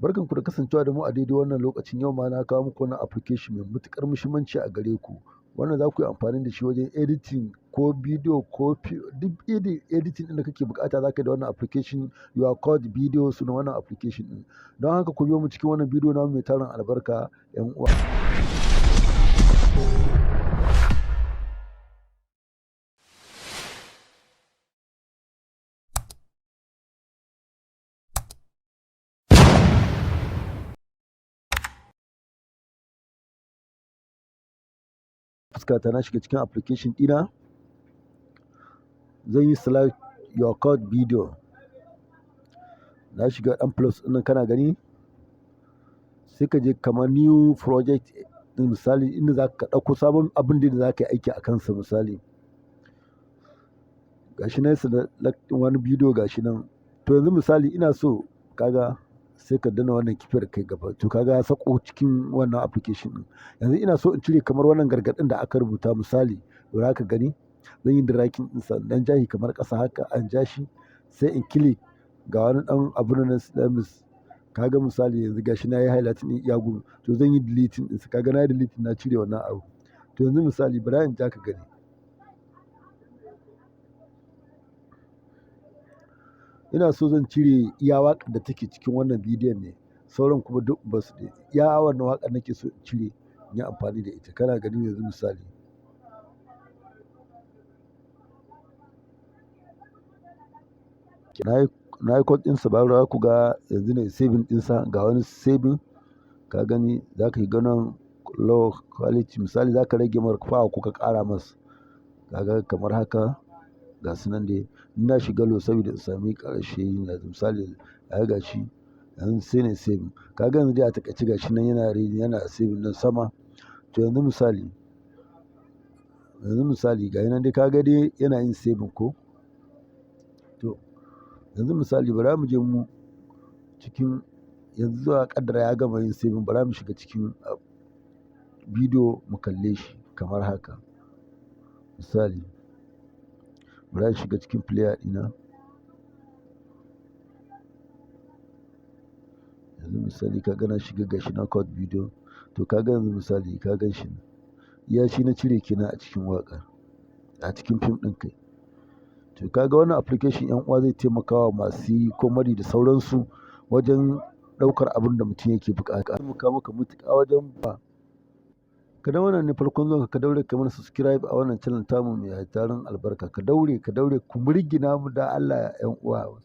Barkanku da kasancewa da mu a daidai wannan lokacin. Yau ma na kawo muku wani application mai matuƙar muhimmanci a gare ku. Wannan za ku yi amfani da shi wajen editing ko bidiyo ko duk editing ɗin da kake buƙata za ka yi da wannan application. YourCut Video sunan wannan application ɗin. Don haka ku biyo mu cikin wannan bidiyo namu mai tarin albarka, 'yan uwa. Fuskata na shiga cikin application ɗina, zan yi select YourCut Video. Na shiga ɗan plus ɗin nan, kana gani, sai ka je kamar new project ɗin, misali inda za ka ɗauko sabon abin da za ka yi aiki a kansa. Misali, gashi nan select wani bidiyo, gashi nan. To yanzu misali ina so, kaga, sai ka danna wannan kifiyar kai gaba. To kaga ya sako cikin wannan application ɗin. Yanzu ina so in cire kamar wannan gargaɗin da aka rubuta, misali za ka gani zan yi dragging ɗinsa, dan jahi kamar ƙasa haka, an ja shi, sai in click ga wani ɗan abu na nan. Kaga misali yanzu gashi na yi highlighting ɗin iya gurin. To zan yi deleting ɗinsa. Kaga na yi deleting, na cire wannan abu. To yanzu misali bari in ja ka gani. Ina so zan cire iya waƙar da take cikin wannan bidiyon ne, sauran kuma duk ba su. Iya wannan waƙar nake so in cire in yi amfani da ita. Kana gani, yanzu misali na yi cut ɗinsa ba za ku ga yanzu ne saving ɗinsa. Ga wani saving, ka gani, za ka yi ganin low quality, misali za ka rage mar power ko ka ƙara masa. Kaga kamar haka, ga su nan dai. Ina shiga low saboda in sami ƙarshe. Yanzu misali ai gashi yanzu sai na saving. Kaga yanzu dai a taƙaice gashi nan yana ready, yana saving nan sama. To yanzu misali ga nan dai, kaga dai yana yin saving ko. To yanzu misali bara mu je mu cikin, yanzu zuwa ƙaddara ya gama yin saving, bara mu shiga cikin bidiyo mu kalle shi kamar haka. Misali bara in shiga cikin player ɗina. Yanzu misali kaga na shiga, gashi na cut video. To kaga yanzu misali ka gan shi, iya shi na cire kenan a cikin waƙar, a cikin fim ɗin kai. To kaga wannan application, 'yan uwa, zai taimaka wa masu yi comedy da sauransu wajen ɗaukar abin da mutum yake buƙata. Taimaka maka matuƙa wajen ba ka da wannan ne farkon zuwan ka, daure ka mana subscribe a wannan channel tamu mai tarin albarka. Ka daure, ka daure, ku murgina mu da Allah, 'yan uwa.